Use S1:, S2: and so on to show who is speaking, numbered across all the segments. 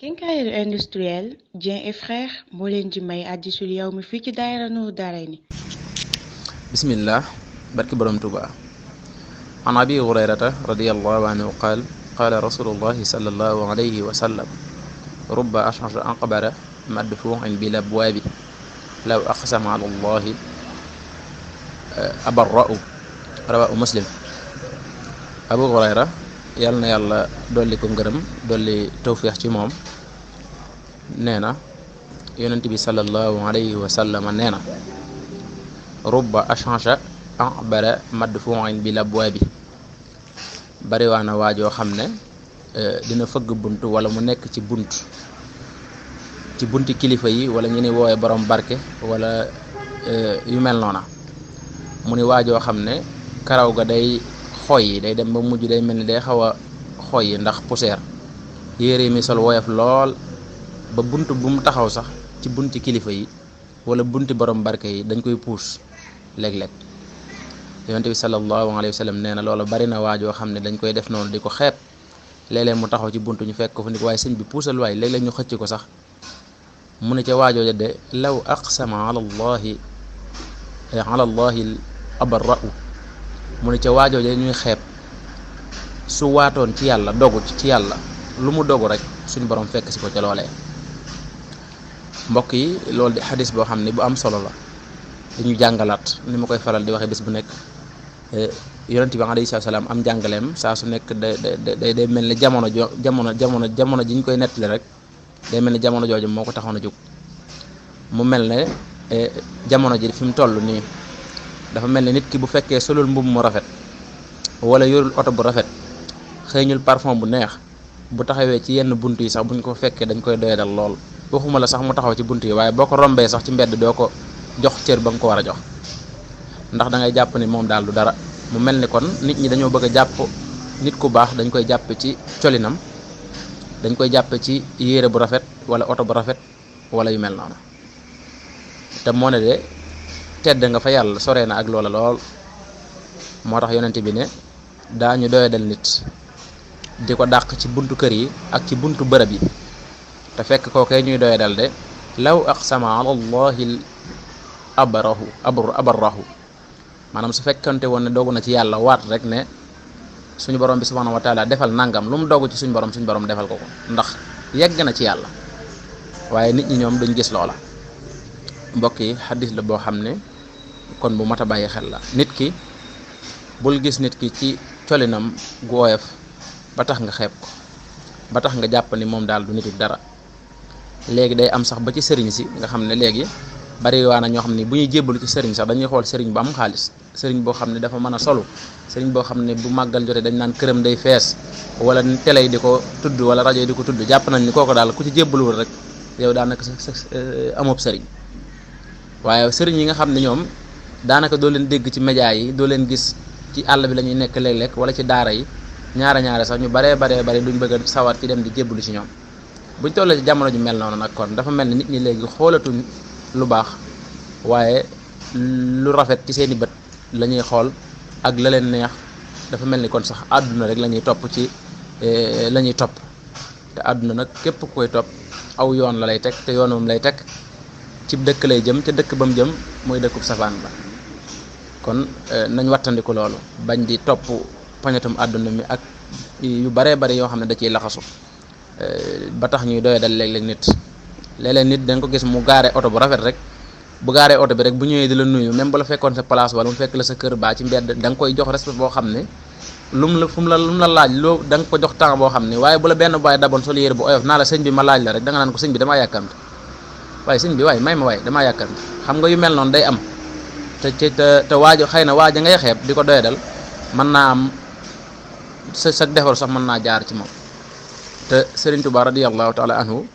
S1: Quincaillerie industrielle Dieng et Frères moo leen di may Hadisul Yawmi fii ci daayira Nour Daarayni.
S2: bismillah barki borom Tuuba. an abi hurayrata radiyallahu anhu qaal qaala rasulullahi sallallahu alayhi wa sallam rubba ash'atha aqbara madfu'in bil abwaabi law aqsama ala allahi abarra'u rawahu muslim. abu hurayra yàlla na yàlla dolli ko ngërëm dolli tawfiix ci moom nee na yonent bi sallallahu alayhi wa sallam nee na rubba ash'atha aqbara madfu'in bil abwaabi bariwaana waajoo xam ne dina fëgg bunt wala mu nekk ci bunti kilifa yi wala ñu ni woowe borom barke wala yu mel noona mu ni waajoo xam ne karaw ga day xoy yi day dem ba mujj day mel ni day xaw a xoy yi ndax poussière yére mi sol woyof lool ba bunt bu mu taxaw sax ci bunti kilifa yi wala bunti borom barke yi dañ koy puus léeg-léeg yonent bi sallallahu alayhi wa sallam nee na loolu bari na waajoo xam ne dañ koy def noonu di ko xeeb léeg-léeg mu taxaw ci buntu ñu fekk ko fa ni waaye sëñ bi puusal waay léeg-léeg ñu xëcc ko sax mu ne ca waajoo de law aqsama ala allahi abarra'u mu ne ca waajoo de ñuy xeeb su waatoon ci yàlla dogu ci yàlla lu mu dogu rek suñu borom fekk si ko ca loolee. mbokk yi loolu di xadis boo xam ne bu am solo la dañu jàngalaat ni ma koy faral di waxee bés bu nekk yonent bi alayhi salaam am jàngaleem saa su nekk day mel ni jamono ji ñu koy nettali rek day mel ni jamono jooju moo ko taxoon a jóg. mu mel ne jamono ji fi mu toll nii dafa mel ne nit ki bu fekkee solul mbubb mu rafet wala yorul oto bu rafet xëeñul parfum bu neex bu taxawee ci yenn bunt yi sax buñ ko fekkee dañ koy doyadal lool waxuma la sax mu taxaw ci bunt yi waaye boo ko rombee sax ci mbedd doo ko jox cër ba nga ko war a jox ndax da ngay jàpp ni moom daal du dara. mu mel ni kon nit ñi dañoo bëgg a jàpp nit ku baax dañ koy jàpp ci colinam dañ koy jàpp ci yére bu rafet wala oto bu rafet wala yu mel noonu te moo ne de tedd nga fa yàlla soree na ak loola lool. moo tax yonent bi ne daañu doyadal nit di ko dàq ci buntu kër yi ak ci buntu bërëb yi te fekk kookee ñuy doyadal de law aqsama ala allahi abarrahu maanaam su fekkante woon ne dogu na ci yàlla waat rek ne suñu borom bi subhanahu wa taala defal nangam lu mu dogu ci suñu borom defal ko ndax yegg na ci yàlla. waaye nit ñi ñoom duñ gis loola. mbokk yi xaddis la boo xam ne kon bu mat a bàyyi xel la. nit ki bul gis nit ki ci colinam gu woyof ba tax nga xeeb ko ba tax nga jàpp ni moom daal du nitu dara. léegi day am sax ba ci sëriñ si nga xam ne léegi bari waa na ñoo xam ne bu ñuy jébbalu ci sëriñ sax dañuy xool sëriñ bu am xaalis sëriñ boo xam ne dafa mën a solu sëriñ boo xam ne bu màggal jotee dañ naan këram day fees wala télé yi di ko tudd wala rajo yi di ko tudd jàpp nañ ni kooku daal ku ci jébbaluwul rek yow daanaka sa amob sëriñ. waaye sëriñ yi nga xam ne ñoom daanaka doo leen dégg ci média yi doo leen gis ci àll bi la ñuy nekk léeg-léeg wala ci daara yi ñaare sax ñu baree duñ bëgg a sawar ci dem di jébbalu ci ñoom. buñ tollee ci jamono ju mel noonu nag kon dafa mel ni nit ñi léegi xoolatuñ lu baax waaye lu rafet ci seeni bët la ñuy xool ak la leen neex. dafa mel ni kon sax àdduna rek la ñuy topp ci la ñuy topp te àdduna nag képp koy topp aw yoon la lay teg te yoon moom lay teg ci dëkk lay jëm te dëkk ba mu jëm mooy dëkkub safaan ba. kon nañ wattandiku loolu bañ di topp pañatum àdduna mi ak yu baree bari yoo xam ne da ciy laxasu ba tax ñuy doyadal léeg-léeg nit dañ ko gis mu gaare oto bu rafet rek bu gaaree oto bi rek bu ñëwee di la nuyu même bu la fekkoon sa place wala mu fekk la sa kër baa ci mbedd da nga koy jox respect boo xam ne lu mu la laaj loo da nga ko jox temps boo xam ne waaye bu la benn baay daboon sol yére bu oyof naa la sëñ bi ma laaj la rek da nga naan ko sëñ bi damaa yàkkamte waaye sëñ bi waaye may ma waaye damaa yàkkamte xam nga yu mel noonu day am te waajo xëy na waaja ngay xeeb di ko doyadal mën naa am sa defar sax mën naa jaar ci moom. te Sëriñ Tuubaa radiyallahu taala anhu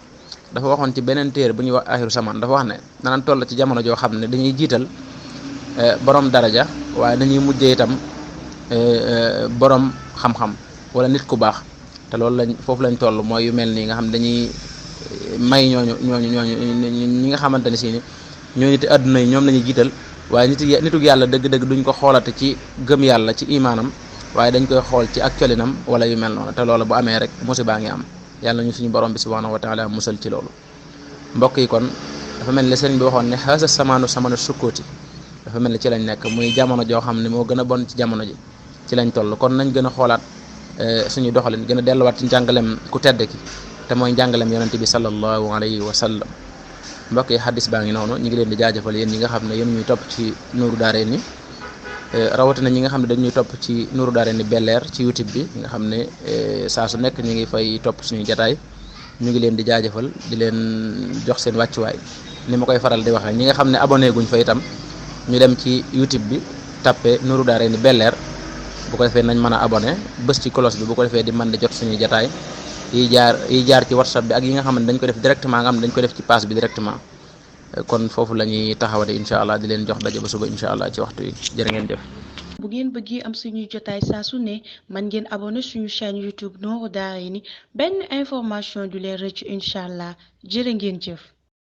S2: dafa waxoon ci beneen téere bu ñuy wax axiru samaan dafa wax ne danaan toll ci jamono joo xam ne dañuy jiital borom daraja waaye dañuy mujjee itam borom xam-xam wala nit ku baax te loolu foofu lañ toll mooy yu mel nii nga xam dañuy may ñooñu ñi nga xamante ne si ni ñoo niti adduna yi ñoom la ñuy jiital waaye nitu yàlla dëgg-dëgg duñ ko xoolate ci gëm yàlla ci imaanam waaye dañ koy xool ci ak colinam wala yu mel noonu te loolu bu amee rek musiba ngi am. yàlla ñu suñu borom bi subhanahu wa taala musal ci loolu. mbokk yi kon dafa mel ni sëriñ bi waxoon ne xaasa samaanu sukkooti dafa mel ni ci lañ nekk muy jamono joo xam ne moo gën a bon ci jamono ji ci lañ toll. kon nañ gën a xoolaat suñu doxalin gën a delluwaat ci njàngalem ku tedd ki te mooy njàngalem yonente bi sallallahu alayhi wa sallam. mbokk yi xaddis baa ngi noonu ñu ngi leen di jaajëfal yéen ñi nga xam ne yéen ñuy topp ci Nourou Darayni rawatina ñi nga xam ne dañuy topp ci Nourou Darayni Bel-Air ci YouTube bi nga xam ne saa su nekk ñu ngi fay topp suñu jataay ñu ngi leen di jaajëfal di leen jox seen wàccuwaay. ni ma koy faral di waxee ñi nga xam ne abonné guñ fa itam ñu dem ci YouTube bi tappe Nourou Darayni Bel-Air bu ko defee nañ mën a abonné bës ci cloche bi bu ko defee di mën di jot suñuy jataay yi jaar ci WhatsApp bi ak yi nga xam ne dañ ko def directement nga xam ne dañ ko def ci page bi directement. kon foofu la ñuy taxawate incha allah di leen jox daje ba suba incha allah ci waxtu yi jërë ngeen jëf.
S1: bu ngeen bëggee am suñuy jotaay saa su ne man ngeen abonné suñu chaîne YouTube Nourou Darayni benn information du leen rëcc incha allah jërë ngeen jëf.